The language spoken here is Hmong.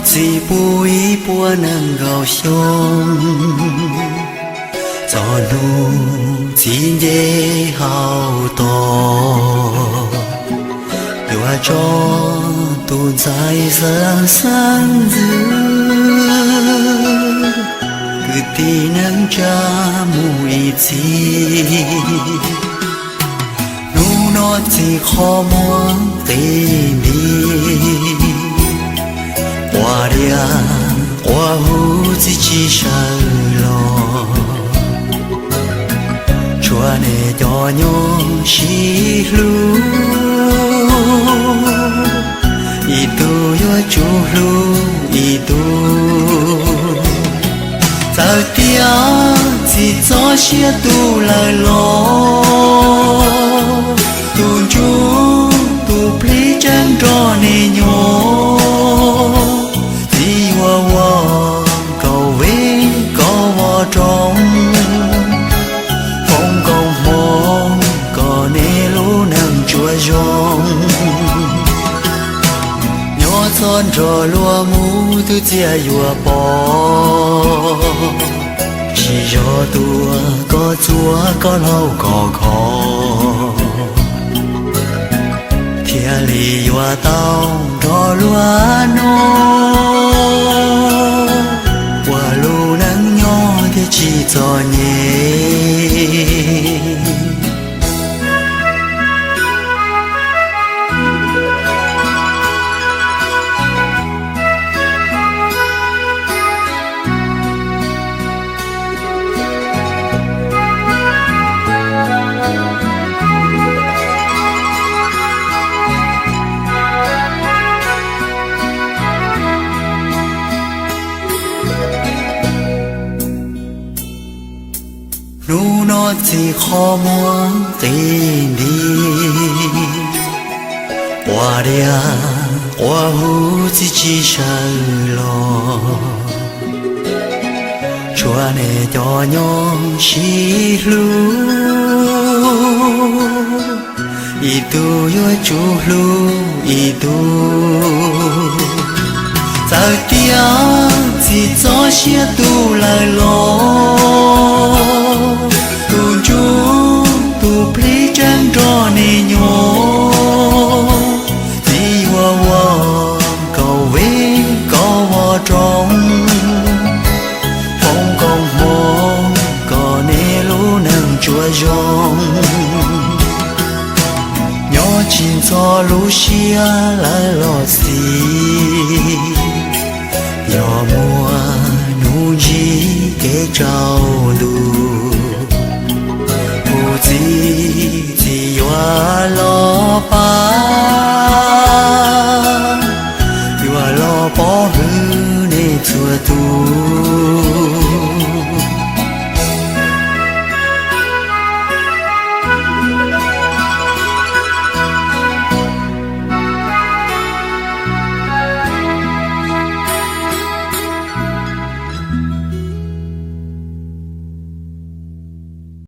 txiv pub ib puas nees nkaum xyoo, txog hnub txiv nce hauv tod, yuav tso tus ntxhais xeeb xeeb ntxwv, kwv tij neej tsa mus ib txhis. Hnub no txiv qhov muag qis nti, quas diav quas huv txiv tsis sawv los, tshuav nej cov nyob sib hlub, ib tug yuav tsum hlub ib tug. Txawm tias txiv txoj sia tu lawm los, tus ntsuj tus plig tseem nrog nej nyob. Txiv yuav ua kaum vej kaum vos roob, foom koob hmoov kom nej lub neej tsuas zoo. Nyob txog nrog luag mus twb txias yuav pom, tsis yog tuaj koj txuas koj laug koj kho, thiaj li yuav tau nrog luag noj, ua lub neej nyob thiaj tsis txom nyem. Hnub no txiv qhov muag qis nti, quas diav quas huv txiv tsis sawv los, tshuav nej cov nyob sib hlub, ib tug yuav tsum hlub ib tug. Txawm tias txiv txoj sia tu lawm los, tus ntsuj tus plig tseem nrog nej nyob. Txiv yuav ua kaum vej kaum vos roob, foom koob hmoov kom nej lub neej tsuas zoo. Nyob tsis ntxhov lub siab lawm los xij, yog muaj hnub ntsib kev tsaus